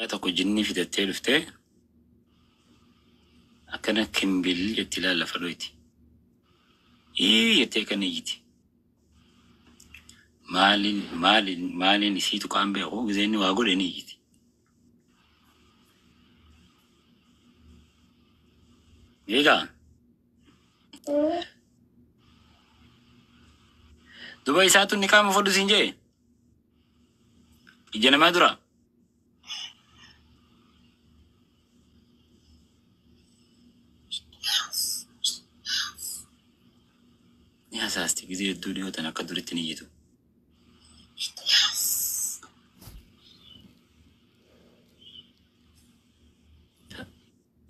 Tokko jinnii fidattee dhuftee akkana kimbil jetti ilaal lafa dhoyti. Ii jettee kan iyyiti. Maaliin maaliin maaliin isiitu qaan beeku gisee inni waa godhe ni iyyiti. Beekaa? Duba isaatu ni qaama fudhu siin jee? Ija namaa dura. Ni hasaasti gisee hedduu dhiyootan akka duritti ni iyyitu.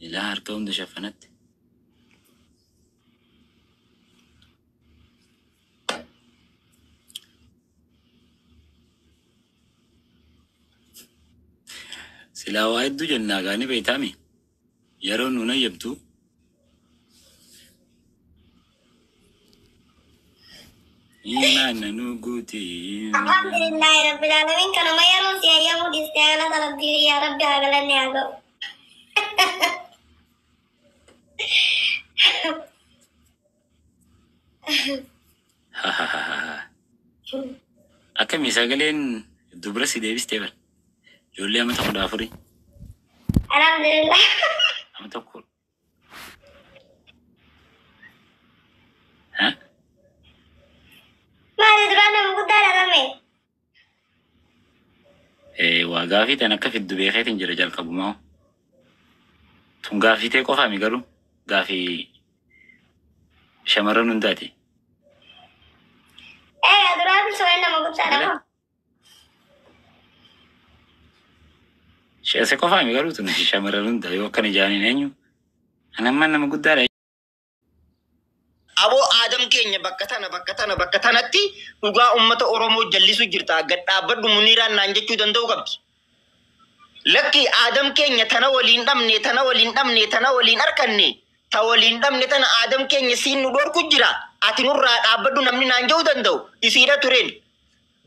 Ilaa harka hunda shaffanatti. Silaa waa hedduu jennaa gaanii beektaami. Yeroo nuun ayyabtu imaana nu guuti. Alhamdulillahi rabbil alamin kanuma yeroo si hayyamuu dhiiste galata rabbii yaa rabbi haa galanni haa ga'u. Akkamii sagaleen dubra si deebistee bara. Ijoollee amata 14. Alhamdulillah. Amata kudha. Ha? Maali duraan nama guddaa dhalame? Waa gaafii tan akka fiddu beekeetiin jira jalqabumaa. Tun gaafii ta'e qofaami garuu gaafii shamarran hundaati. Egaa duraan bilsoomee nama guddaadha Galee? moo? Sheese qofaami garuu tun shamarran hunda yoo akkana jaaniin eenyu? Ani amma nama guddaadha. Aboo Aadam keenya bakka tana bakka tana bakka tanatti dhugaa uummata Oromoo jallisu jirta. Gad dhaabbadhu Muniiraan naan jechuu danda'u qabdi. Lakki Aadam keenya tana waliin dhabne tana waliin dhabne tana waliin arkanne ta waliin dhabne tana Aadam keenya siin nu dhorku jira. Ati nurraa dhaabbadhu namni naan jedhu danda'u isiidha tureen.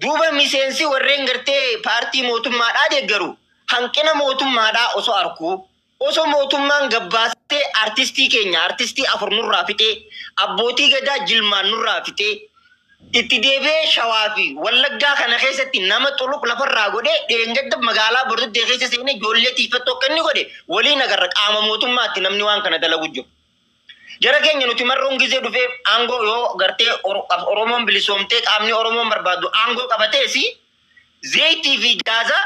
Duuba miseensi warreen gartee paartii mootummaadhaa deeggaru hanqina mootummaadhaa osoo arkuu osoo mootummaan gabbaasee artistii keenya artistii 4 nurraa fixee abbootii gadaa jilmaan nurraa fixee itti deebi'ee shawaa fi wallaggaa kana keessatti nama xuluq lafarraa godhee dheengadda magaalaa Bordoddee keessa seenee ijoollee tiifattuu akka inni godhe waliin agarra qaama mootummaatti namni waan kana dalagu jiru. Jara keenya nuti marroon gizee dhufee aangoo yoo gartee Oromoon bilisoomtee qaamni Oromoon barbaadu aangoo qabatees zeeyitii fi gaaza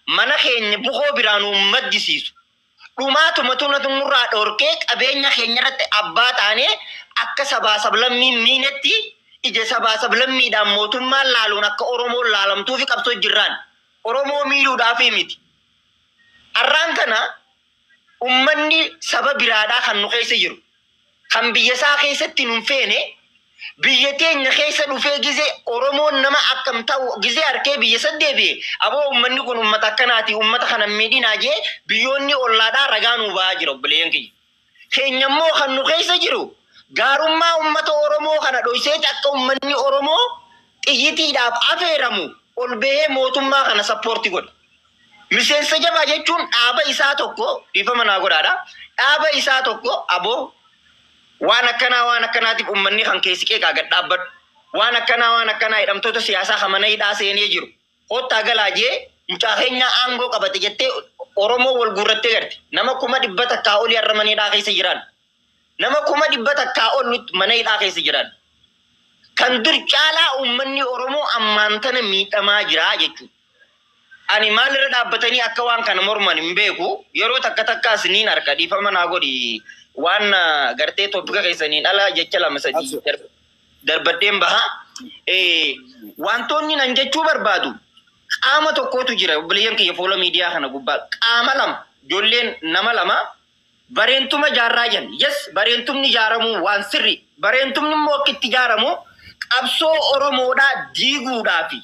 mana keenya bukoo biraa nu maddisiisu. Dhumaatuma tunatu nurraa dhorkee qabeenya keenya irratti abbaa taanee akka sabaa sablammiin miinetti ija sabaa sablammiidhaan mootummaan laaluun akka Oromoon laalamtuu fi qabsoo jirraan Oromoo miidhuudhaaf miti. Har'aan kana ummanni saba biraadhaa kan nu keessa jiru kan biyya isaa keessatti nun feene biyya teenya keessa dhufee gizee Oromoon nama akkam ta'u gizee harkee biyya san deebi'e aboo ummanni kun ummata akkanaati ummata kana miidhinaa jee biyyoonni ollaadhaa ragaa nuu ba'aa jira obboleeyyan kiyya. Keenya immoo kan nu keessa jiru gaarummaa ummata Oromoo kana dhoyseeti akka ummanni Oromoo xiyyitiidhaaf afeeramu ol bahee mootummaa kana sappoorti godha. Miseensa jabaa jechuun dhaaba isaa tokko dhiifama naa godhaadha. Dhaaba isaa tokko aboo waan akkanaa waan akkanaatiif ummanni kan keessi qeeqaa gad dhaabbadhu. Waan akkanaa waan akkanaa hidhamtoota siyaasaa kan mana hidhaa seenee jiru. Kottaa galaa jee mucaa keenyaa aangoo qabate jettee Oromoo wal guurrattee garte. Nama 100,000 olii har'a mana hidhaa keessa jiran. Nama 100,000 ol mana hidhaa keessa jiran. Kan dur caalaa uummanni Oromoo ammaan tana miidhamaa jira jechuudha. Ani maalirra dhaabbatanii akka waan kana morman hin beeku. Yeroo takka takkaas niin arka dhiifama naa godhi waan gartee toopika keessaniin ala jecha lama sadii darbadheen baha. Wantoonni nan jechuu barbaadu qaama tokkotu jira obboleeyyan kiyya fuula miidiyaa kana gubbaa qaama lama ijoolleen nama lama bareentuma jaarraa jan yes bareentumni ijaaramuu waan sirri bareentumni immoo akka itti ijaaramu qabsoo Oromoodhaa diiguudhaafi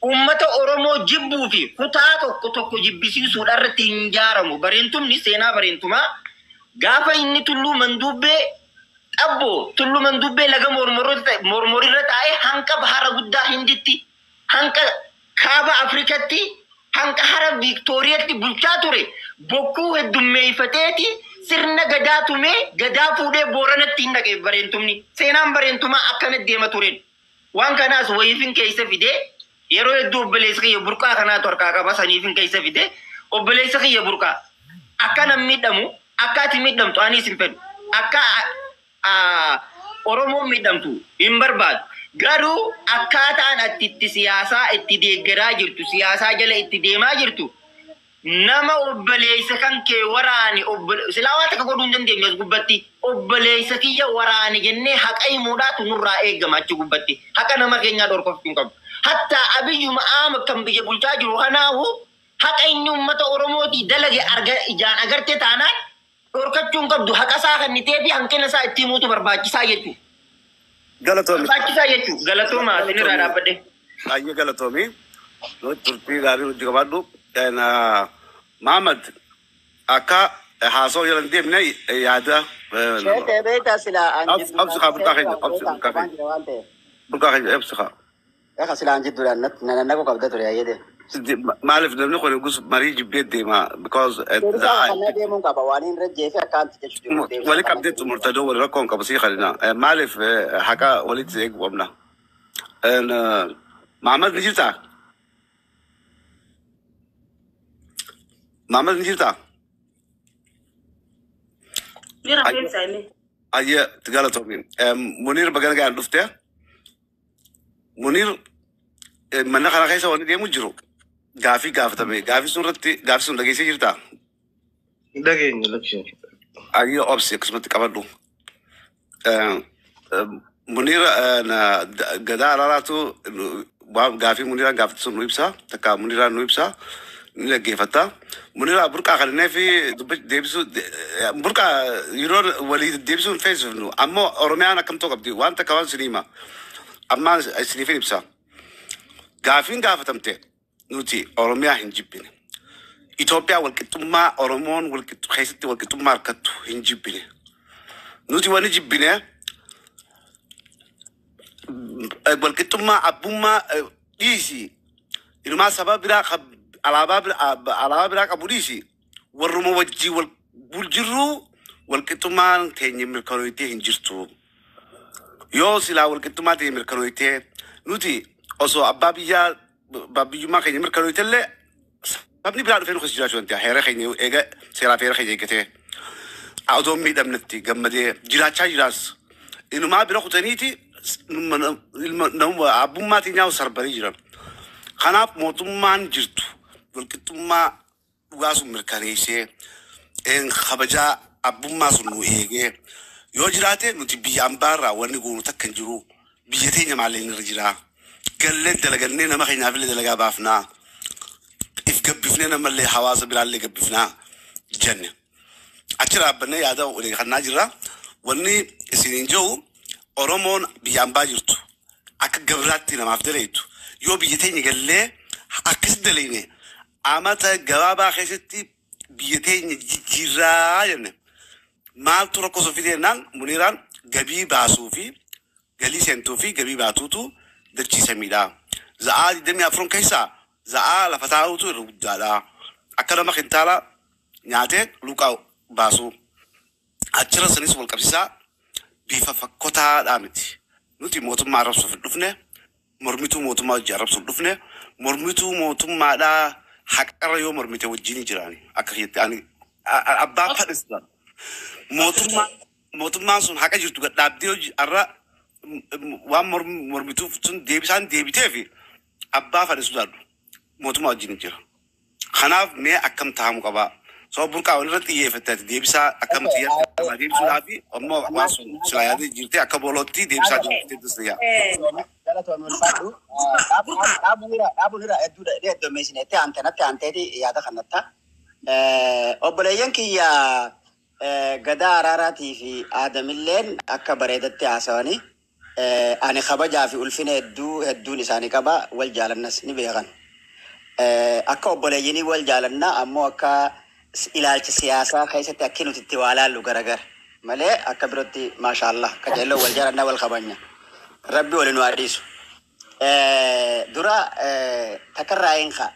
uummata Oromoo jibbuu fi kutaa tokko tokko jibbisiisuudha irratti hin ijaaramu. Bareentumni seenaa bareentumaa gaafa inni tulluu manduubbee xabboo tulluu manduubbee laga mormorirra taa'ee hanqa bahara guddaa Hinditti hanqa kaaba Afrikatti Hanqa hara Viiktooriyaatti bulchaa ture bokkuu heddummeeffateeti sirna gadaa tumee gadaa fuudhee Booranatti hin dhaqe bareentumni. Seenaan bareentumaa akkana deema tureen. Waan kanaas wayiifin keessa fidee yeroo hedduu obboleessa kiyya burqaa kanaatu harkaa qaba saniifin keessa fidee obboleessa kiyya burqaa. Akka nam miidhamu akka ati miidhamtu anis hin fedhu. Akka Oromoon miidhamtu hin barbaadu. Garuu akkaataan ati itti siyaasaa itti deeggaraa jirtu siyaasaa jala itti deemaa jirtu nama obboleessa kan kee waraane silaa waan takka godhuu hin dandeenyu as gubbatti obboleessa kiyya waraane jennee haqa himuudhaatu nurraa eegama achi gubbatti haqa nama keenyaa dhorkoftuu hin qabdu. Hattaa Abiyyuma aama kan biyya bulchaa jiru kanaahu haqa inni uummata Oromootii dalage arga ijaan agarte taanaan dhorkachuu hin qabdu haqa isaa kennitee fi hanqina isaa itti himuutu barbaachisaa jechuudha. Galatoomi. Barbaachisaa jechuudha. Galatooma isinirraa dhaabbadhe. Baay'ee galatoomi. Turtii gaarii hojii qabaadhu. Mahamad akka haasoo jala hin deemne yaada. Sheekee beektaa silaa an Absi kaa burqaa keenya absi burqaa keenya. Burqaa keenya absi kaa. Eega silaa an jidduudhaan nannaquu qabda ture ayyede. Maaliif namni kun gus marii jibbee deema because Deebisaa kanneen deemuun qaba waan hin rajjee fi akka anti jechuudha. Wali qabdee xumurtadoo wali rakkoon qabu sii kalina. Maaliif haqa walitti eeguu qabna. Mahamad ni jirtaa? Mahamad ni jirtaa? Mira keessa inni. Ayya galatoomi. Munir baga nagaan dhufte. Munir mana kana keessa wanni deemu jiru. Gaafii gaafatame. Gaafii sun irratti gaafii sun dhageessee jirtaa? Dhageenya lakkee. Ayya obsi akkasumatti qabadhu. Munir gadaa araaraatu gaafii Muniraan gaafate sun nu ibsa. Takka Muniraan nu ibsa. Ni dhaggeeffata. Munira burqaa kanneen fi deebisuu burqaa yeroo walii deebisuu hin feesifnu. Ammoo Oromiyaan akkam ta'u qabdi waan takka waan isinii hima. Amma isiniif ibsa. Gaafiin gaafatamte nuti Oromiyaa hin jibbine. Itoophiyaa walqixxummaa Oromoon keessatti walqixxummaa harkattu hin jibbine. Nuti wanni jibbine walqixxummaa abbummaa dhiisi. Inumaa saba biraa alaabaa biraa qabu dhiisi. Warruma wajjii wal buljirruu walqixxummaan teenya mirkanooyitee hin jirtu. Yoo silaa walqixxummaa teenya mirkanooyitee nuti osoo abbaa biyyaa abbaa biyyummaa keenya mirkanooyite illee sabni biraa dhufee nu keessa jiraachuu danda'a. Heera keenya eega seeraa fi heera keenya eeggatee otoo hin miidhamnetti gammadee jiraachaa jiraas. Inumaa bira kutaniiti abbummaa teenyaa sarbanii jiran. Kanaaf mootummaan jirtu walqixxummaa dhugaa sun mirkaneessee kabajaa abbummaa sun nu eegee yoo jiraate nuti biyya ambaarraa wanni goonu takka hin jiru. Biyya teenya maalleen irra jira. Gallee dalagannee nama keenyaaf illee dalagaa baafnaa. If gabbifnee namallee hawaasa biraallee gabbifnaa jenne. Achi dhaabbannee yaada walii kannaa jirra. Wanni isiniin jiru Oromoon biyya ambaa jirtu akka gabraatti namaaf daleetu yoo biyya teenya gallee akkas daleene amata gabaabaa keessatti biyya teenya jijjiirraa jenne. Maaltu rakkoo sun fide jennaan Muniraan gabii baasuu fi galii seentuu fi gabii baatuutu dachiisamiidha. Za'aa 24 keessaa za'aa lafa taa'utu irra guddaadha. Akka nama kintaala nyaatee luqaa baasu. Achirra sanis wal qabsiisaa bifa fakkotaadhaa miti. Nuti mootummaa arrabsuuf hin dhufne, mormituu mootummaa wajjin arrabsuuf hin dhufne, mormituu mootummaadhaa haqarra yoo mormite wajjin jiraani. Akka kiyyatti ani abbaa fadhis mootummaan sun haqa jirtu gad dhaabdee hojii arra waan mormituuf sun deebisaan deebitee fi abbaa fadhisu daadhu mootummaa wajjin jira. Kanaaf mee akkam taa'amu qabaa. Soo burqaa walirratti xiyyeeffatte ati deebisaa akkam xiyyeeffatte deebisuudhaa fi ammoo waan sun silaa yaadee jirtee akka boolootti deebisaa jirtee yaa. Galatoomi ulfaadhu. Dhaabuun irraa hedduu heddommeessinetti aantenatti aanteeti yaada kannatta. Obboleeyyan kiyya gadaa araaraatii fi aadamilleen akka bareedatti haasawanii ani kabajaa fi ulfina hedduu hedduun isaanii qaba wal jaalannas ni beekan. Akka obboleeyyinii wal jaalannaa ammoo akka ilaalcha siyaasaa keessatti akki nuti itti waa laallu garagara malee akka birootti maashaallah qajeeloo wal jaalannaa wal kabanya. Rabbi waliin nu haa dhiisu. Dura takarraa hin kaa.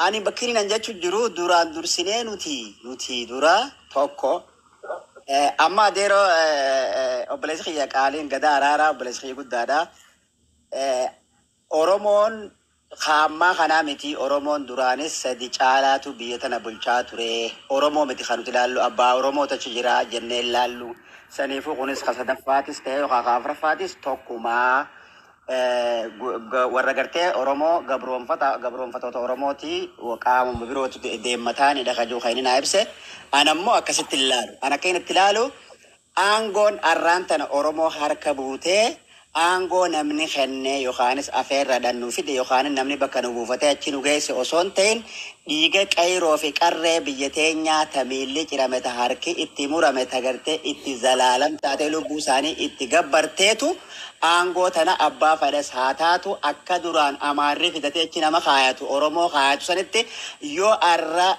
Ani bakki inni nan jechu jiru duraan dursinee nuti dura tokko amma adeeroo obboleessi kiyya qaaliin gadaa araaraa obboleessi kiyya guddaadha. Oromoon kaammaa kanaa miti. Oromoon duraanis sadi caalaatu biyya tana bulchaa ture. Oromoo miti kan nuti ilaallu, abbaa Oromoo tachi jira jennee ilaallu. Saniifuu kunis ka sadaffaatis ta'e yookaan ka afuraffaatis tokkumaa. Warra gartee Oromoo gabroonfata gabroonfatoota Oromooti qaamuma birootu deemmataanidha ka jiru kan inni naa ibse. Ana ammoo akkasitti ilaalu. Ana akka inni itti ilaalu, aangoon arraan tana Oromoo harka buutee aangoo namni kennee yookaanis afeerraadhaan nu fide yookaan namni bakka nu buufatee achi nu geesse osoo hin ta'in, dhiiga qayroo fi qarree biyya teenyaa ta miilli cirame, ta harki itti murame, ta gartee itti zalaalam taatee lubbuu isaanii itti gabbarteetu aangoo tana abbaa fedhes haa taatu akka duraan Amaarri fidatee achi nama kaayatu Oromoo kaayatu sanitti yoo arra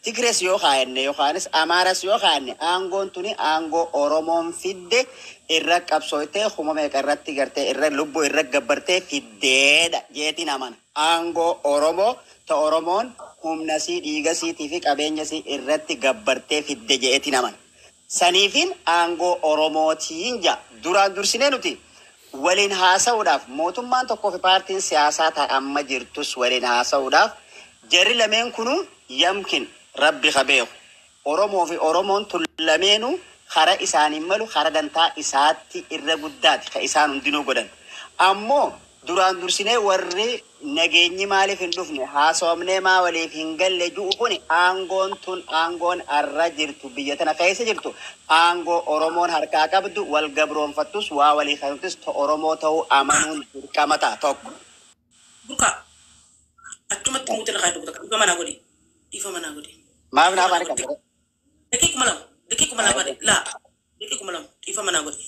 Tigrees yoo kaayanne yookaanis Amaaras yoo kaayanne, aangoon tuni aangoo Oromoon fidde irra qabsooytee kuma meeqa irratti gartee irra lubbuu irra gabbartee fiddeedha jeetiin amana. Aangoo Oromoo ta Oromoon humna sii, dhiiga siitii fi qabeenya sii irratti gabbartee fidde jeetiin amana. Saniifin aangoo Oromootiin ja duraan dursinee nuti waliin haasa'uudhaaf mootummaan tokkoo fi paartiin siyaasaa ta amma jirtus waliin haasa'uudhaaf jarri lameen kunu yamkin rabbi ka beeku. Oromoo fi Oromoon tun lameenu kara isaaniin malu kara dantaa isaatti irra guddaati ka isaan hundinuu godhan. Ammoo duraan dursinee warri nageenyi maaliif hin dhufne, haasofnee maa waliif hin galle ju'u kuni, aangoon tun aangoon arra jirtu biyya tana keessa jirtu aangoo Oromoon harkaa qabdu wal gabroonfattus waa walii kanuttis ta Oromoo ta'uu amanuun dirqama ta'a tokko. Burqaa. Achumatti muute irraa dhugu takka dhiifa manaa godhi. Dhiifa manaa godhi. Maaf naa afaan qabda? Daqiiquma 2, daqiiquma 2, laa, daqiiquma 2 dhiifa manaa godhi.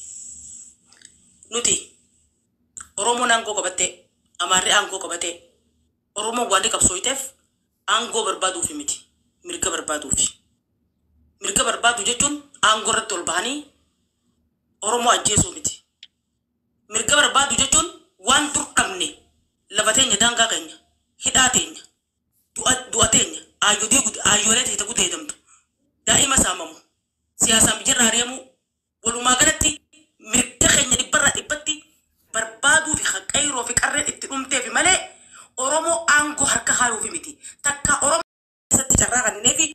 Nuti Oromoon aangoo qabattee, Amaarri aangoo qabatee, Oromoon waan qabsooyteef aangoo barbaaduufi miti, mirga barbaaduufi. Mirga barbaadu jechuun aangoo irratti ol bahanii Oromoo ajjeesuu miti. Mirga barbaadu jechuun waan dur dhabne, lafa teenya, daangaa keenya, hidhaa teenya, du'a teenya, ayyoolee teenya gudeedamtu, daa'ima saamamu, siyaasaan biyyarraa ari'amu, walumaa galatti mirga keenya dhibbarraa dhibbatti barbaaduu fi qayroo fi qarreen itti dhumteefi malee Oromoo aangoo harka kaayuufi miti. Takka Oromoo keessatti carraa kennineefi.